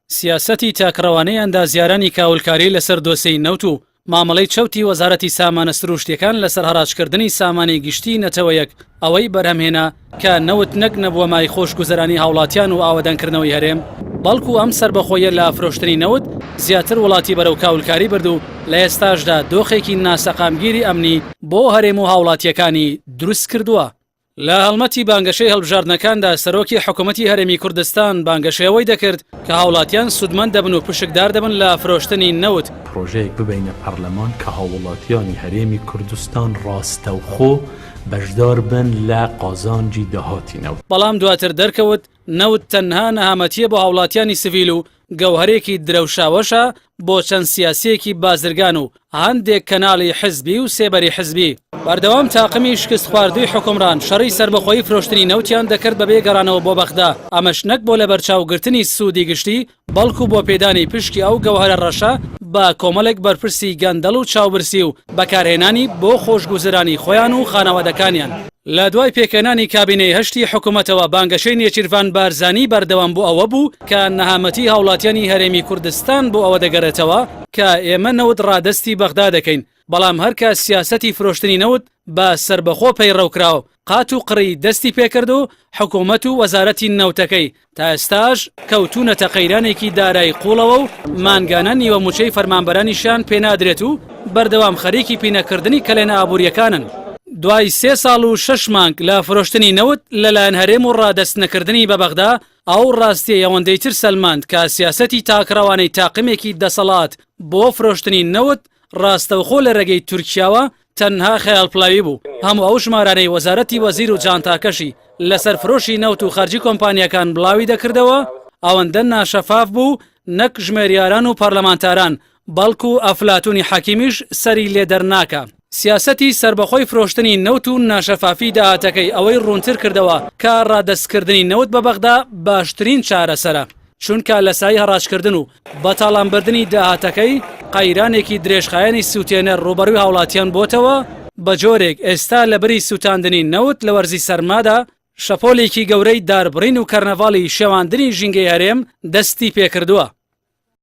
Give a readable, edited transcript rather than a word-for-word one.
سیاسەتی تاکڕەوانەی ئەندازیارانی کاولکاری لەسەر دۆسێی نەوت و مامەڵەی چەوتی وەزارەتی سامانە سروشتیەکان لەسەر هەڕاجکردنی سامانی گشتی نەتەوەیەک ئەوەی بەرهەمهێنا کە نەوت نەک نەبووە مای خۆشگوزەرانی هاوڵاتیان و ئاوەدانکردنەوەی هەرێم بەڵکو ئەم سەربەخۆیە لە فرۆشتنی نەوت زیاتر وڵاتی بەرەو کاولکاری برد و لە ئێستاشدا دۆخێکی ناسەقامگیری ئەمنی بۆ هەرێم و هاوڵاتیەکانی دروستکردووە. لە هەڵمەتی بانگەشەی هەڵبژاردنەکاندا سەرۆکی حکوومەتی هەرێمی کوردستان بانگەشەی ئەوەی دەکرد کە هاوڵاتیان سوودمەند دەبن و پشکدار دەبن لە فرۆشتنی نەوت. پڕۆژەیەک ببەینە پەڕلەمان کە هاووڵاتیانی هەرێمی کوردستان ڕاستەوخۆ بەشدار بن لە قازانجی داهاتی نەوت. بەڵام دواتر دەرکەوت نەوت تەنها نەهامەتییە بۆ هاوڵاتیانی سڤیل و گەوهەرێکی درەوشاوەشە بۆ چەند سیاسییەکی بازرگان و هەندێک کەناڵی حزبی و سێبەری حزبی. بەردەوام تاقمی شکستخواردووی حوکمڕان شەڕی سەربەخۆیی فرۆشتنی نەوتیان دەکرد بەبێ گەڕانەوە بۆ بەغدا، ئەمەش نەک بۆ لەبەرچاوگرتنی سوودی گشتی، بەڵکو بۆ پێدانی پشکی ئەو گەوهەرە ڕەشە بە کۆمەڵێک بەرپرسی گەندەڵ و چاوبرسی و بەکارهێنانی بۆ خۆشگوزەرانی خۆیان و خانەوادەکانیان. لە دوای پێکهێنانی کابینەی هەشتی حکومەتەوە بانگەشەی نێچیرڤان بارزانی بەردەوام بۆ ئەوە بوو کە نەهامەتی هاوڵاتیانی هەرێمی کوردستان بۆ ئەوە دەگەرێتەوە کە ئێمە نەوت ڕادەستی بەغدا دەکەین بەڵام هەرکە سیاسەتی فرۆشتنی نەوت بە سەربەخۆ پەیڕەوکرا و قات و قڕی دەستی پێکرد و حکومەت و وەزارەتی نەوتەکەی تا ئێستاش کەوتوونەتە قەیرانێکی دارایی قوڵەوە و مانگانە نیوە موچەی فەرمانبەرانیشیان پێنادرێت و بەردەوام خەریکی پینەکردنی کەلێنە ئابوورییەکانن. دوای سێ ساڵ و شەش مانگ لە فرۆشتنی نەوت لەلایەن هەرێم و ڕادەستنەکردنی بە بەغدا، ئەو ڕاستیەی ئەوەندەی تر سەلماند کە سیاسەتی تاکڕەوانەی تاقمێکی دەسەڵات بۆ فرۆشتنی نەوت ڕاستەوخۆ لە رێگەی تورکیاوە تەنها خەیاڵپڵاوی بوو، هەموو ئەو ژمارانەی وەزارەتی وەزیر و جانتاکەشی لەسەر فرۆشی نەوت و خەرجی کۆمپانیاکان بڵاوی دەکردەوە ئەوەندە ناشەفاف بوو نەک ژمێریاران و پەرلەمانتاران بەڵکو ئەفلاتونی حەکیمیش سەری لێ دەرناکا. سیاسەتی سەربەخۆی فرۆشتنی نەوت و ناشەفافی داهاتەکەی ئەوەی ڕوونتر کردەوە کە ڕادەستکردنی نەوت بە بەغدا باشترین چارەسەرە، چونکە لە سای هەڕاجکردن و بەتاڵانبردنی داهاتەکەی قەیرانێکی درێژخایەنی سووتێنەر ڕووبەڕووی هاوڵاتیان بۆتەوە، بەجۆرێک ئێستا لەبری سووتاندنی نەوت لە وەرزی سەرمادا شەپۆلێکی گەورەی داربڕین و کەرنەڤاڵی شێواندنی ژینگەی هەرێم دەستی پێکردووە.